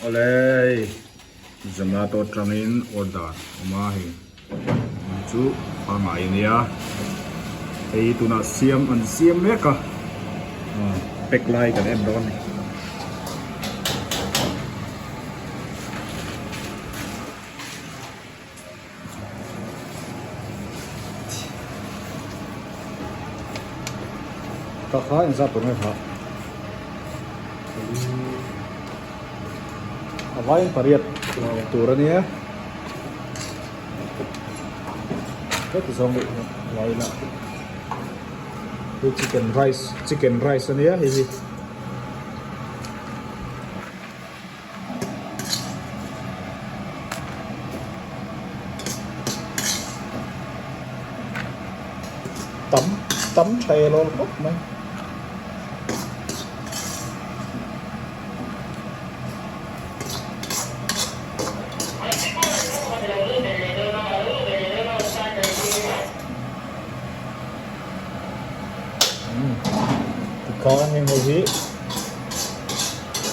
Awle hei Zomato atangin order awm a hei chu pangngai a nia hei tunah siam an siam mek a pack lai kan en dawn a ni. Ka kha engzat tur nge kha a vaiin pariat tur a nia heti zawng deuh hian a ila hei chicken rice chicken rice a nia hei hi. Tam tam tha e lawr khawp mai. Tikhan heng ho hi.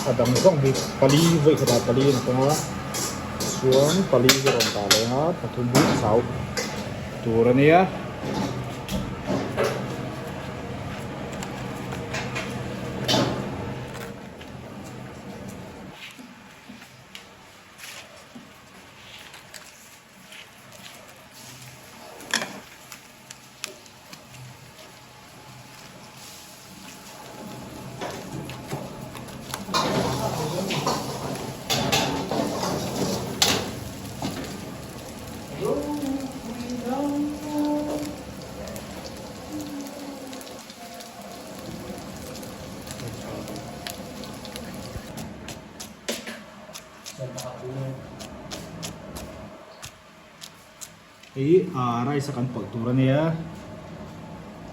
A dang zawng hi pali vawi khatah pali an kawng a chuan pali hi a rawn dah leh ang a pathum hi a chau tur a nia. Hei ah rice a kan pawlh tur a nia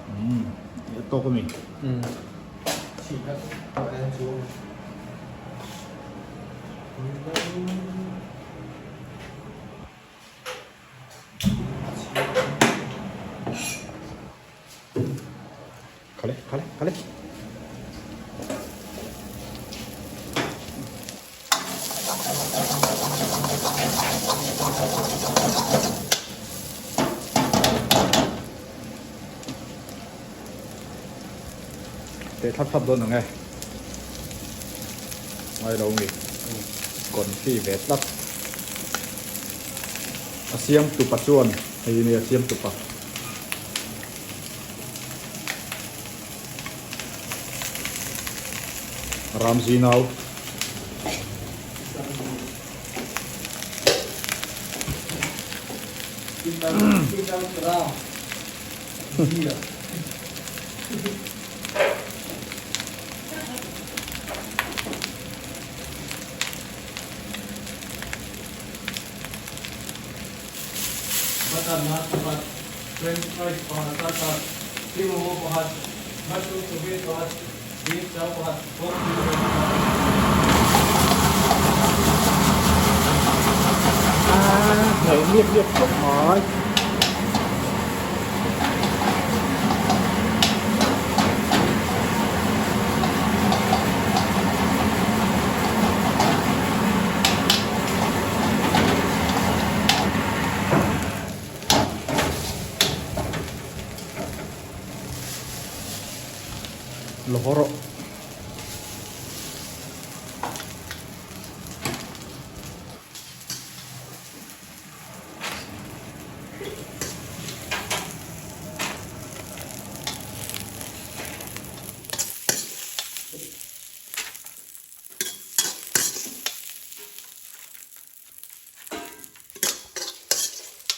umm a tawk a mi Khale khale khale. Teh thlap thlap dawn ang e. Ngai lo nge. Confi ve tlat. A siam tupa chuan hei nia a siam tupa. Ramzi nau. Butter naan pakhat, French fries pakhat a tat, Cream momo pakhat, Mushroom souffle pakhat, Beef chow pakhat, Pork noodle pakhat. Hnaih liap liap khawp mai. Lo haw rawh.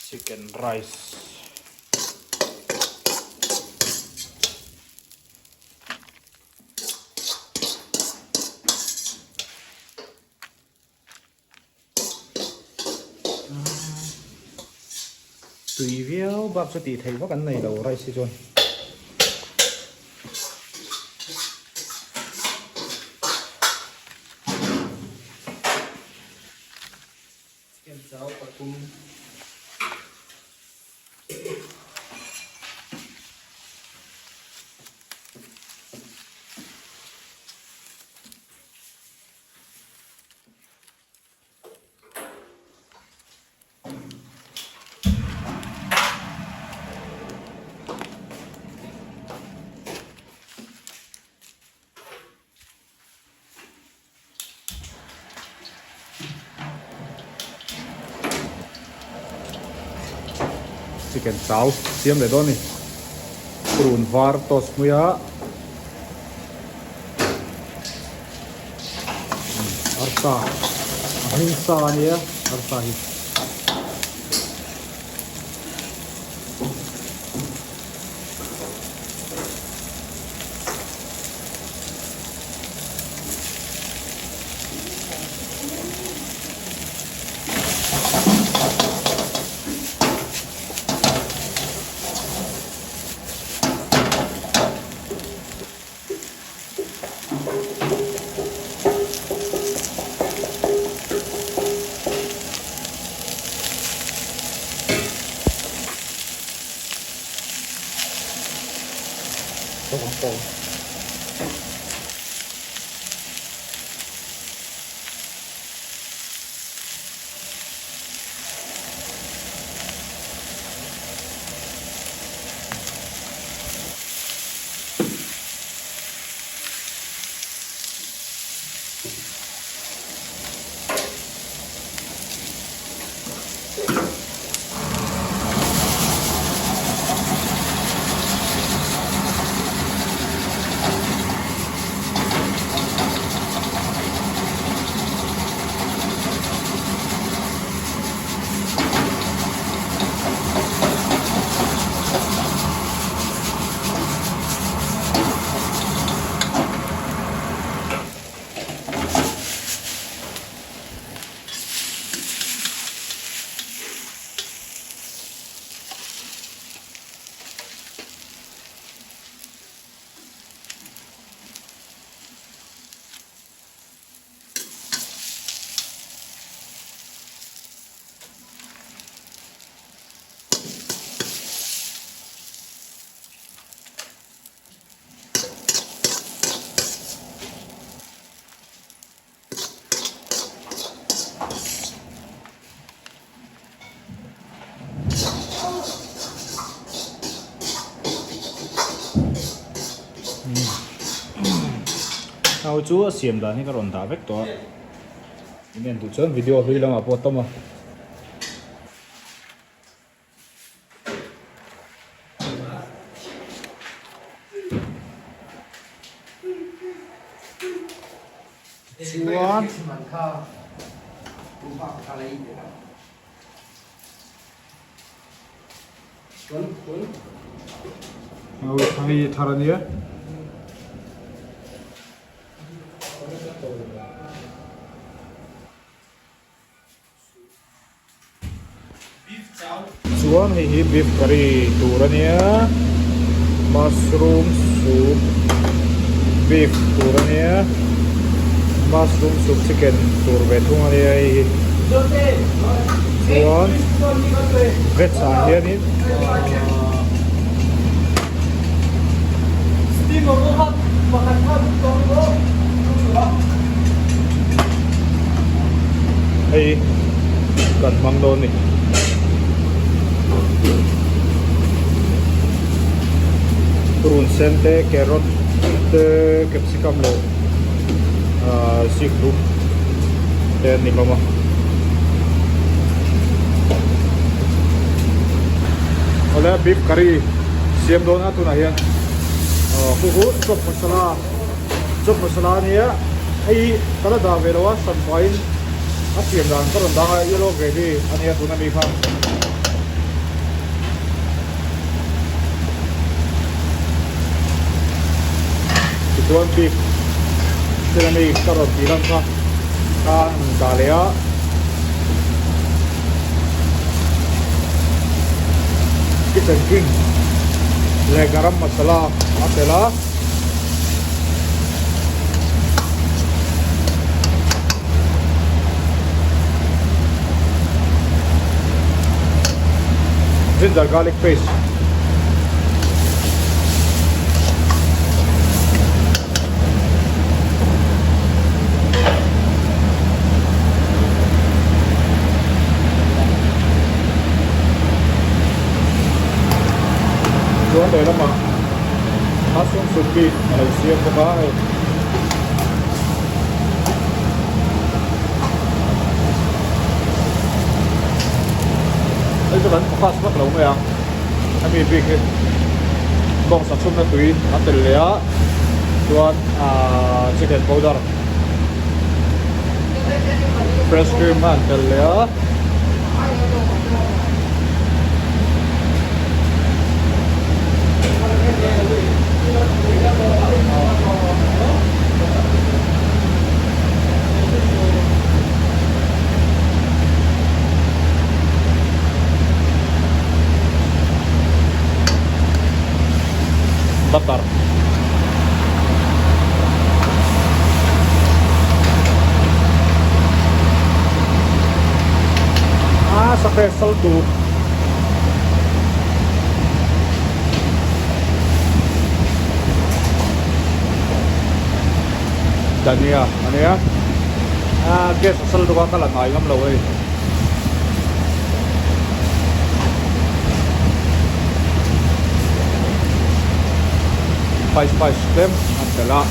Chicken rice. Tui viau bak chu tih theih vak an nei lo rice hi chuan. Chicken chau pathum. chicken chow siam leh dawn a ni. Purun var toast hmui a. Arsa a hming sa a nia arsa hi. Hau chu a siam dan hi ka rawn dah vek tawh a in en duh chuan video hlui lamah pawh a tam a. Chuan hei thar a nia. Chuan hei hi beef curry tur a nia mushroom soup beef tur a nia mushroom soup chicken tur ve thung a nia hei hi chuan veg ah hianin Hei kan hmang dawn a ni. Purun sen te carrot te capsicum leh ahh zikhlum te an ni hlawm a. Awle beef curry siam dawn a tunah hian aw khu khu chop masala chop masala a nia hei ka la dah ve lo a hran pahin a siam dan ka rawn dang a yellow gravy a nia tuna mi kha. Tichuan beef thil ami ka rawn tih lan kha a dah leh a. Kitchen king leh garam masala a tel a. Ginger garlic paste. Chuan lehlamah mushroom soup bik a lo siam bawk a hei. Hei chu kan focus vak lo mai ang. Hemi bik hi bawngsa chhumna tui a tel leh a chuan ahh chicken powder fresh cream kha an tel leh a. Butter a sape sal tur Dhania a nia ah gas a sal bawk a ka la ngai ngam lo hei. Spice spice tlem an telh a.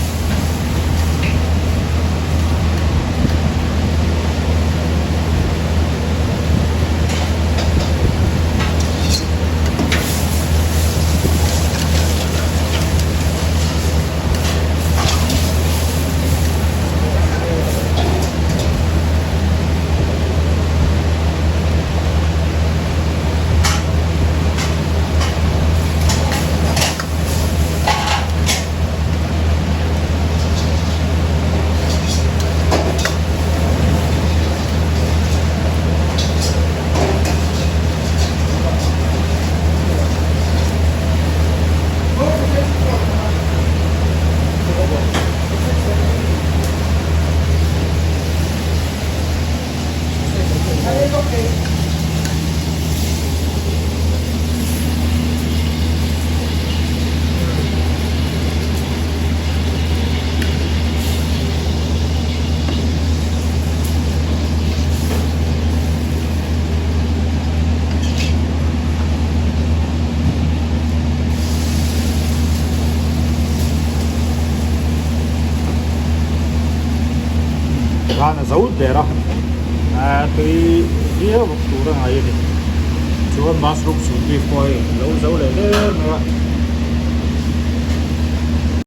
Khan a zo der a ah tui viau bawk tur a ngai a ni chuan mushroom suit beef pawh hei a lo zo leh der mai a.